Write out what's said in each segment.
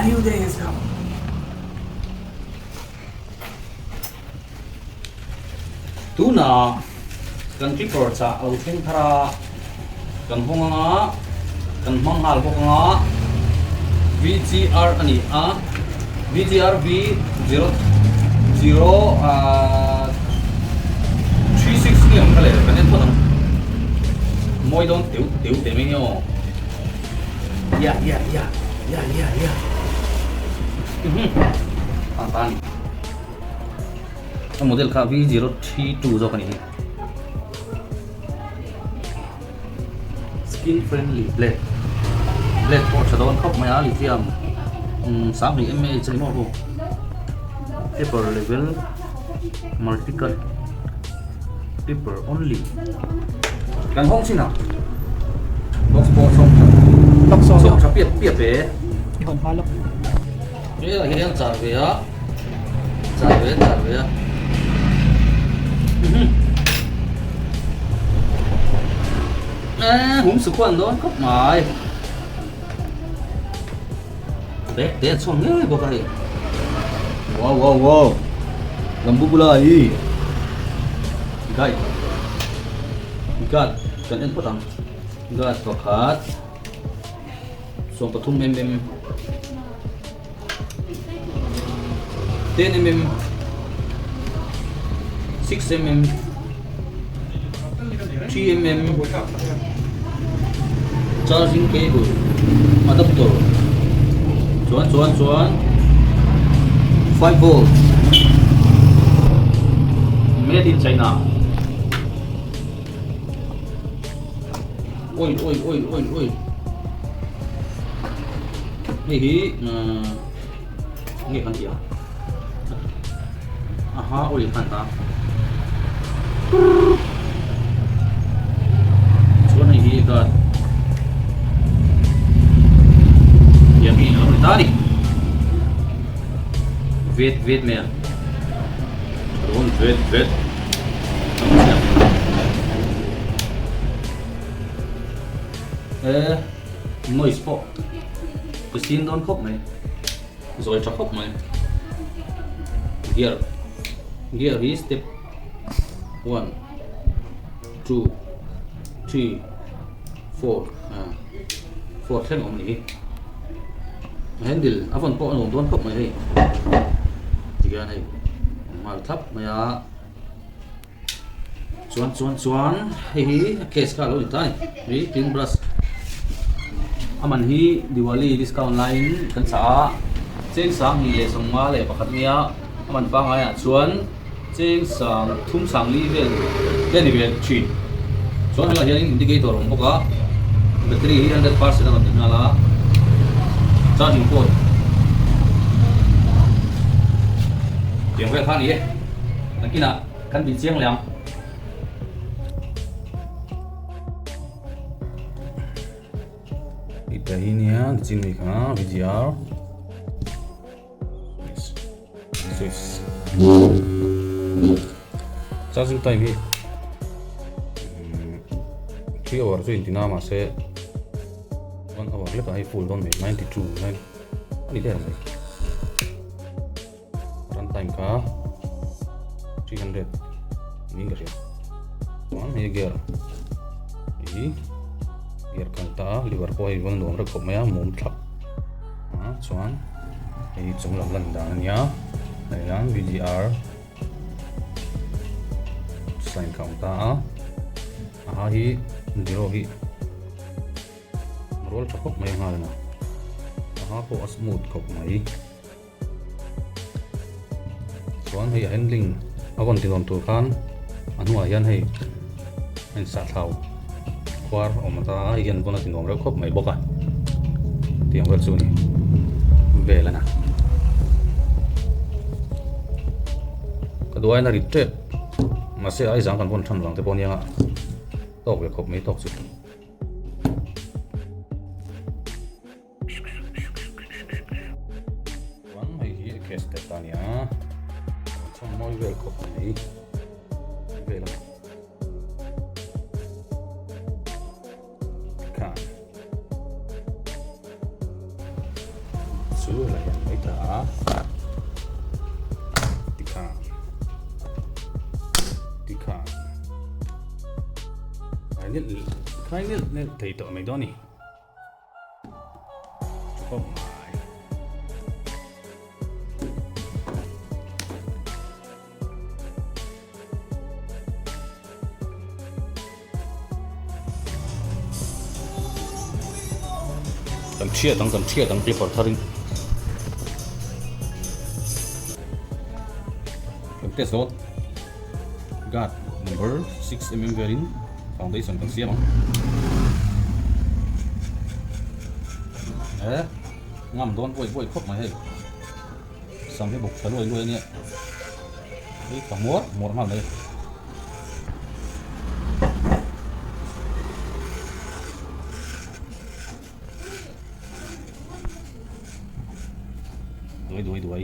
A new day has come. Tuna kan clipper chah a lo thleng thar a, kan hawng anga, kan hmang nghal bawk anga, VGR a ni a, VGR V zero zero 36 ni ang kha le kan en phawt ang. Mawi dawn teuh teuh teh mai aw. Ya ya ya ya ya ya. A ta ni. A model kha V 032 zawk a ni hi. Skin friendly blade. Blade pawh tha dawn khawp mai a lithium 20 mAh a ni maw hu. Paper level multi cut paper only. Kan hawng chin ah box pawh chhawng tha Box saw chhawng tha piap piap e. I hawn hma lawk. He ah hian char ve a char ve char ve a eh hum su khuan dawn khawp mai bag te a chhuak ngei bawk a hei wow wow wow lambu bula hi guide guard kan en phawt ang guard pakhat 13 mm 10 mm 6 mm 3 mm charging cable adapter chuan chuan chuan 5 volt made in China Oi oi oi oi oi Hei hi nge kan tih a Aha oi khan ta Chuan hei hi guard Tiang hi a lo ni ta a ni Vet vet mai a Rawn vet vet E noise pawh ka sin dawn khawp mai zawi tha khawp mai gear gear hi step 1 2 3 4 4 thleng awm a ni hi handle a vawn pawh a nuam dawn khawp mai hei tikhian hei nghal thlap mai a. Chuan chuan chuan hei hi case kha a lo ni ta a ni hei tin brush a man hi diwali discount laiin kan chah a cheng sang hnih leh sawmnga leh pakhat nia a man pangngai ah chuan cheng sang thum sang li vel te a ni ve thin chuan helaiah hianin indicator a awm bawk a battery hi 100% a rawn ti nghal a charging port tiang vel kha a ni e. Nakinah kan bih chiang leh ang. Ita hi nia chin mi kha VGR Swiss Charging time hi 3 hour chu intina mahse 1 hour lekah hei full dawn mai 92 9 ani der mai. Run time kha 300 niin ka hria chuan hei gear hi gear kal ta a lever pawh hei vawn nuam reuh khawp mai a mum thlap a chuan hei chung lam lan dan a nia hei hian V_G_R sign kha a awm ta a a ha hi zero hi rual tha khawp mai a nghal a a ha pawh a smooth khawp mai. Chuan hei a handling a rawn ti nuam tur khan a hnungah hian hei a insah thlau khuar a awm ata a hei hian vawn a ti nuam reuh khawp mai bawk a tiang vel chu a ni vel a na ka duh aiin a rit tep mahse a aizang kan vawn than vang te pawh ania tawk ve khawp mai tawk chu. Chuan hei hi a case te ta nia chhawm mawi vel khawp mai vel a kha. Chu la hian mai ta a tikhan tikhan khai nilh khai nilh nilh thei tawh mai dawn a ni khawp mai. Kan thiat ang kan thiat ang clipper thar in kan test dawn guard number 6mm velin foundation kan siam ang eh ngam dawn buai buai khawp mai hei sam hi bawk tha luai luai ania Hei ka muar muar nghal mai. Duai duai duai.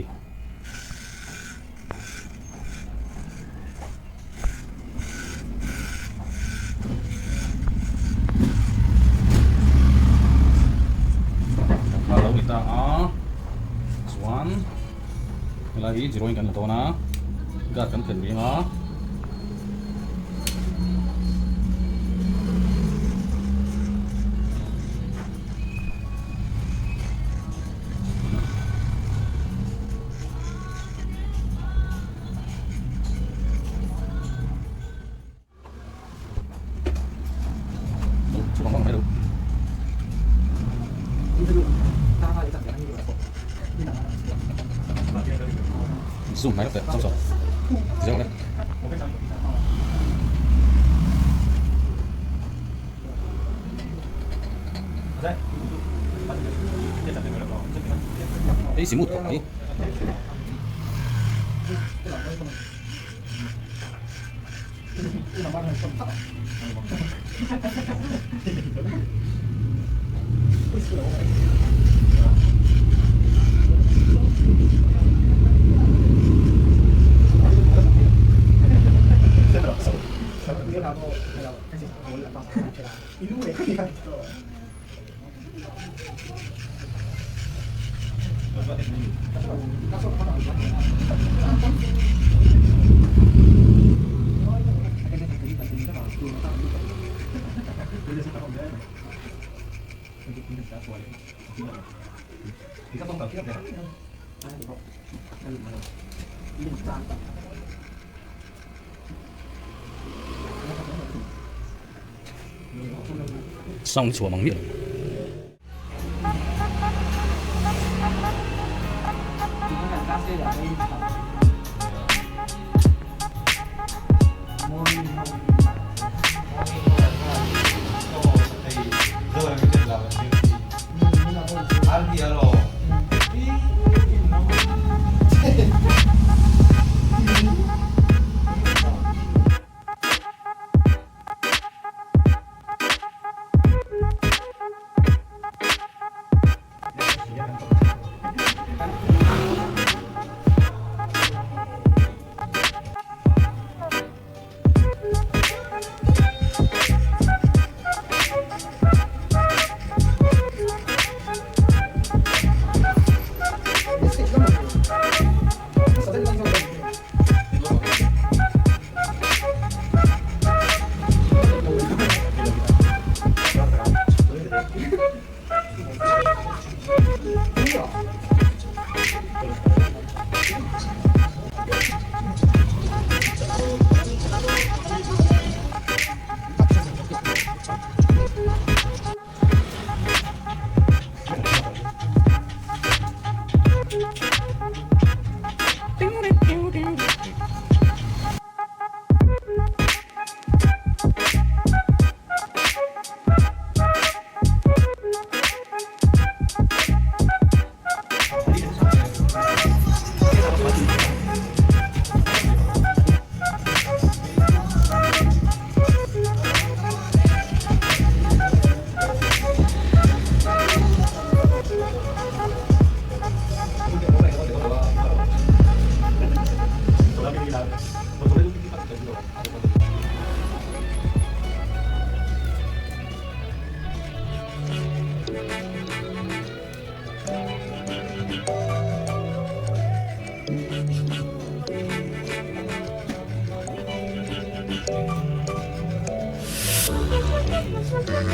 Kha lo ni ta a. Chuan Helai hi zero in kan la dawn a, guard kan phelh reng a. Zoom mai teh chang chang zeu le ei simut khawp mai. Sound chhuah mang miah lo. Yes.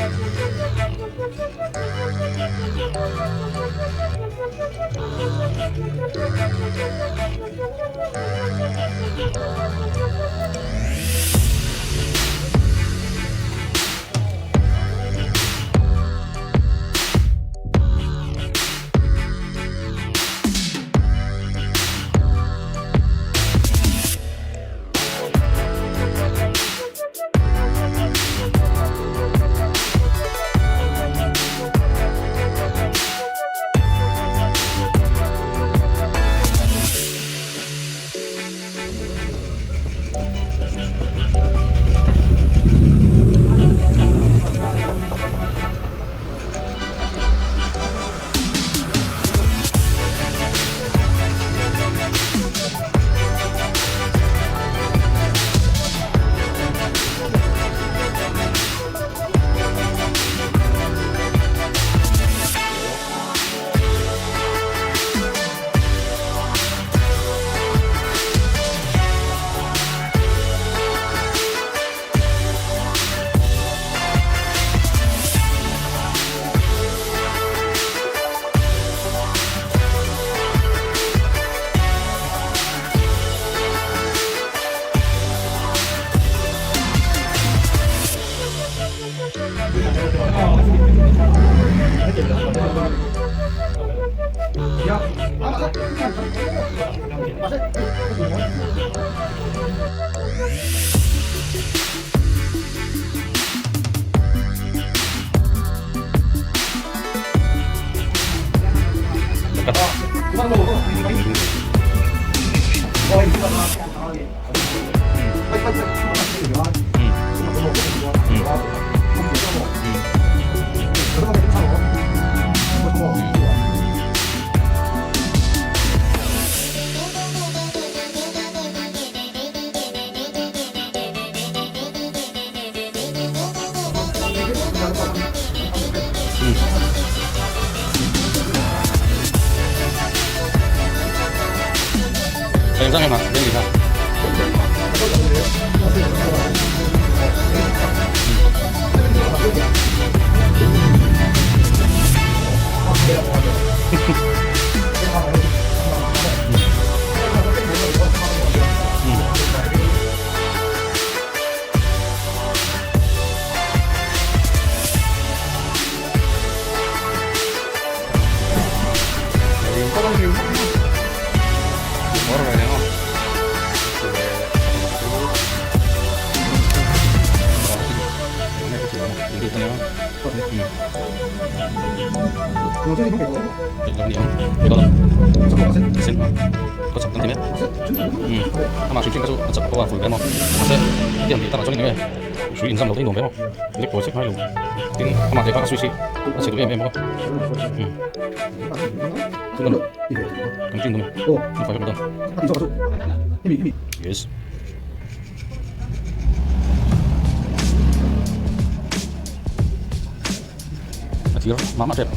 A thir mah mah tep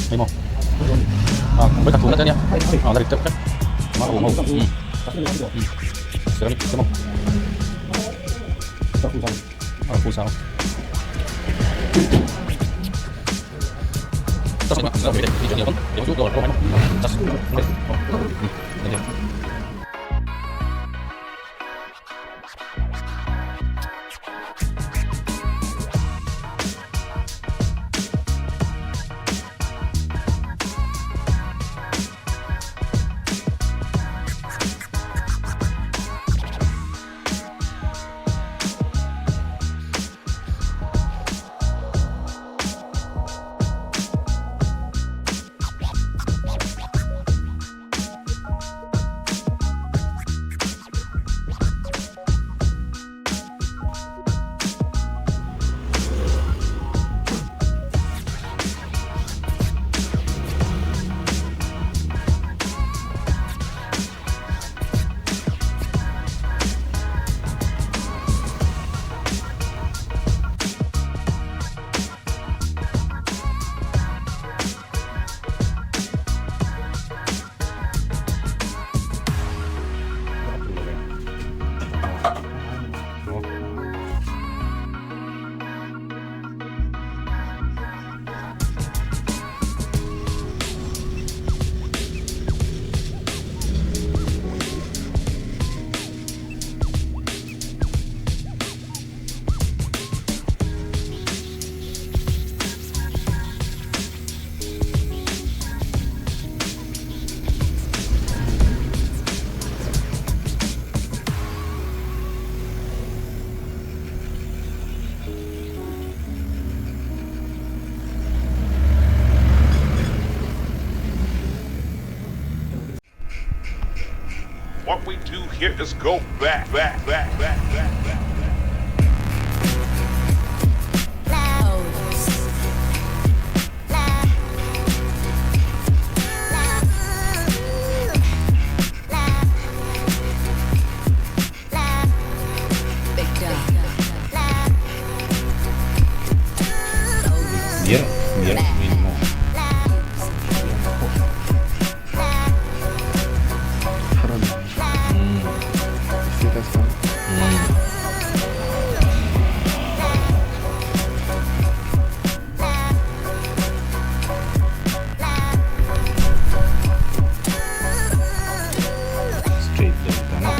hei maw a vawi khat thum na te ania a la rit teuh tlat mah a awm ho ceramic te maw a fu sang What we do here is go back, back, back, back, back, back, back. Gear gear min maw. Straight deuh ta maw.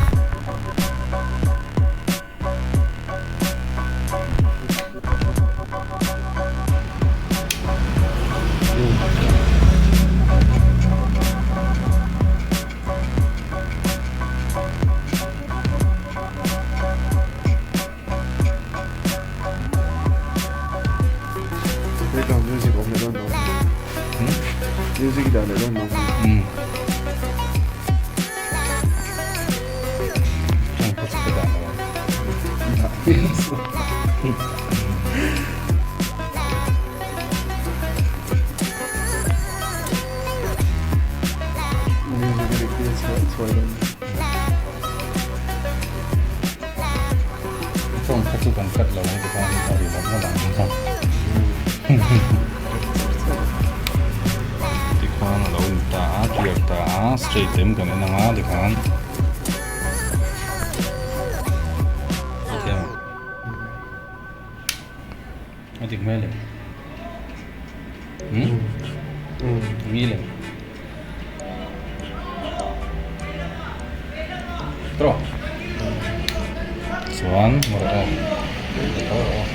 Background music awm leh dawn lo. Music dah leh dawn lo. Phone kha chu kan cut lo ang tikhan a ri lam lam ang kha. Tikhan a lo in ta a, clear ta a, straight em kan en ang a tikhan. A dik hmel em? Hmm? Ngil em? Tro. Chuan mawrh aw. Tho rawh aw.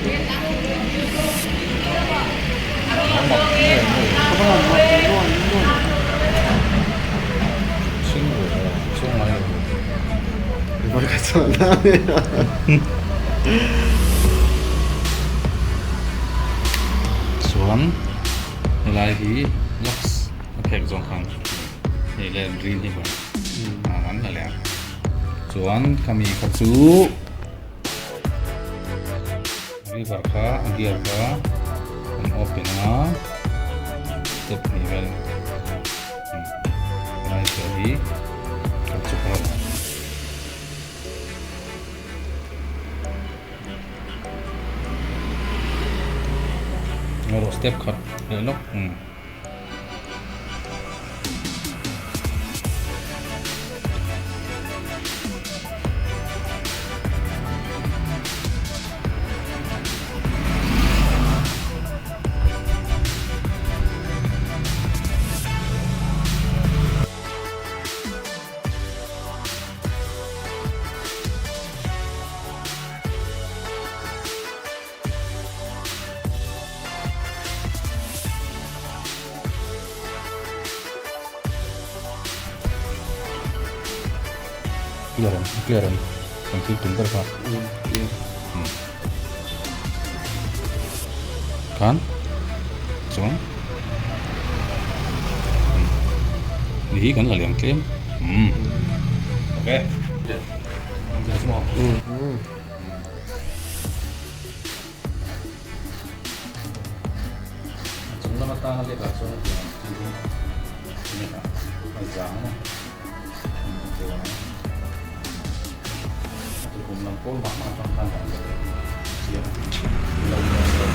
Chuan helai hi lux a phek zawng khan hei leh green hi kawng an la leh a chuan khami kha chu river kha a gear kha an open a step hnih vel helai te hi kan chhuk rawh. Erawh step khat leh lawk umm. Clear em clear em kan thil tum ber kha khan chuan ni hi kan la liam tlem okay Chung lam atanga lek ah chuan a pian ang chi hi enge a zang a chuan a tukhum lam pawl mah mah atang khan dan leh chiang lo lo lo.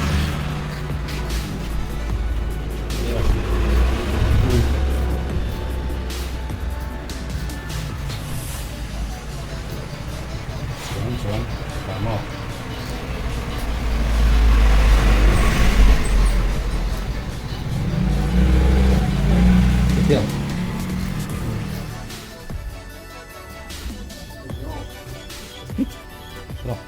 Chuan chuan tah maw. Hetiang. Rawh.